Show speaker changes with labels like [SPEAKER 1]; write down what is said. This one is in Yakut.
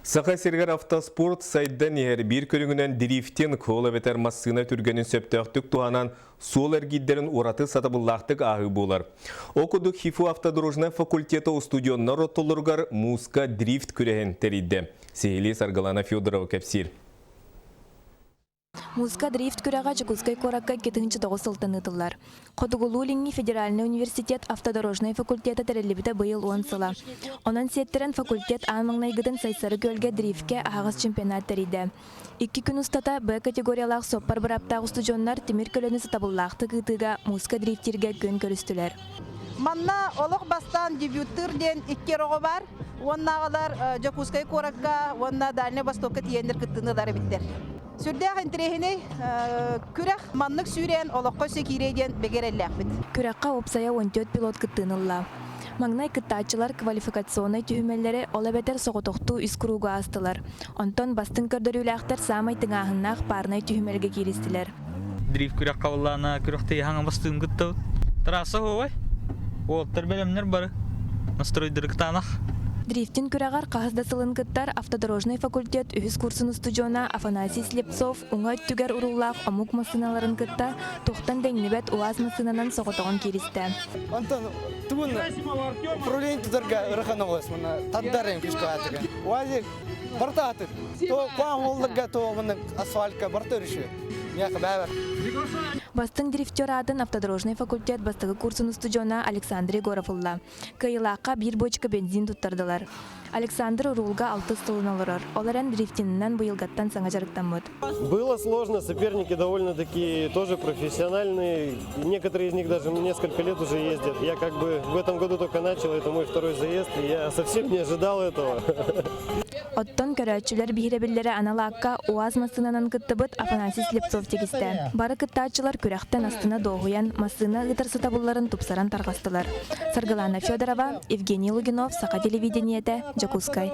[SPEAKER 1] Саха сиригэр автоспорт сайдан иһэр биир көрүҥүнэн дрифтинг, ол эбэтэр массыына түргэнин сөптөөхтүк туһанан суол эргиирдэрин ураты сатабыллаахтык ааһыы буолар. Ол курдук ХИФУ автодорожнай факультета устудьуоннар ортолоругар мууска дрифт күрэһин тэрийдэ. Сиһилии Саргылана Федорова кэпсиир.
[SPEAKER 2] Музыка дрифт күрэҕэ Дьокуускай куоракка 2009 сылтан ыытыллар. Хотугулуу-Илиҥҥи федеральнай университет автодорожнай факультета тэриллибитэ быйыл уон сыла. Онон сиэттэрэн факультет аан маҥнайгытын Сайсары күөлгэ дрифткэ аһаҕас чемпионат тэрийдэ. Икки күн устата Б категориялаах суоппар бырааптаах устудьуоннар тимир көлөнү сатабыллаахтык ыытыыга музыка дрифтииргэ күөн көрүстүлэр.
[SPEAKER 3] Манна олох бастаан дебюттыыр диэн икки оҕо баар. Уоннааҕылар Дьокуускай куоракка уонна Дальнай Востокка тиийэннэр кыттыыны ылар эбиттэр. Сүрдээх интэриэһинэй күрэх. Маннык сүүрээн олоххо өссө киириэ диэн бигэ эрэллээхпит.
[SPEAKER 2] Күрэххэ уопсайа 14 пилот кыттыыны ылла. Маҥнай кыттааччылар квалификационнай түһүмэллэри, ол эбэтэр соҕотохтуу үс куруугу аастылар. Онтон бастыҥ көрдөрүүлээхтэр саамай тыҥааһыннаах парнай түһүмэлгэ кииристилэр.
[SPEAKER 4] Дрифт күрэххэ буоллаҕына күрэхтэһии хаҥа бастыын кыттабыт. Трасса оһуобай. Уолаттар бэлэмнэр бары. Настройдары кытаанах.
[SPEAKER 2] Дрифтин күрэҕэр хаһыс да сылын кыттар автодорожнай факультет үһүс курсун устудьуона Афанасий Слепцов уҥа өттүгэр урууллаах омук массыыналарын кытта туохтан да иҥнибэт УАЗ массыынанан соҕотоҕун кииристэ.
[SPEAKER 5] Онтон тугун управление тутарга ырахан оҕус мына таддар эм күскаатыга. УАЗик барыта атыр. То куаң олларга то мына асфальтка барыта өрүшү.
[SPEAKER 2] Бастыҥ дрифтер аатын автодорожнай факультет бастакы курсун устудьуона Александр Егоров ылла. Кыайыылаахха биир бочка бензин туттардылар. Александр уруулга алтыс сылын олорор. Ол эрэн дрифтининэн быйылгаттан саҥа дьарыктаммыт.
[SPEAKER 6] Было сложно, соперники довольно-таки тоже профессиональные. Некоторые из них даже несколько лет уже ездят. Я как бы в этом году только начал, это мой второй заезд, и я совсем не ожидал этого.
[SPEAKER 2] Оттон көрөөччүлэр биһирэбиллэрэ анал аакка УАЗ массыынанан кыттыбыт Афанасий Слепцов тигистэ. Бары кыттааччылар күрэхтэн астына дуоһуйан, массыына ыытар сатабылларын тупсаран тарҕастылар. Саргылана Федорова, Евгений Лугинов, Саха телевидениетэ, Дьокуускай.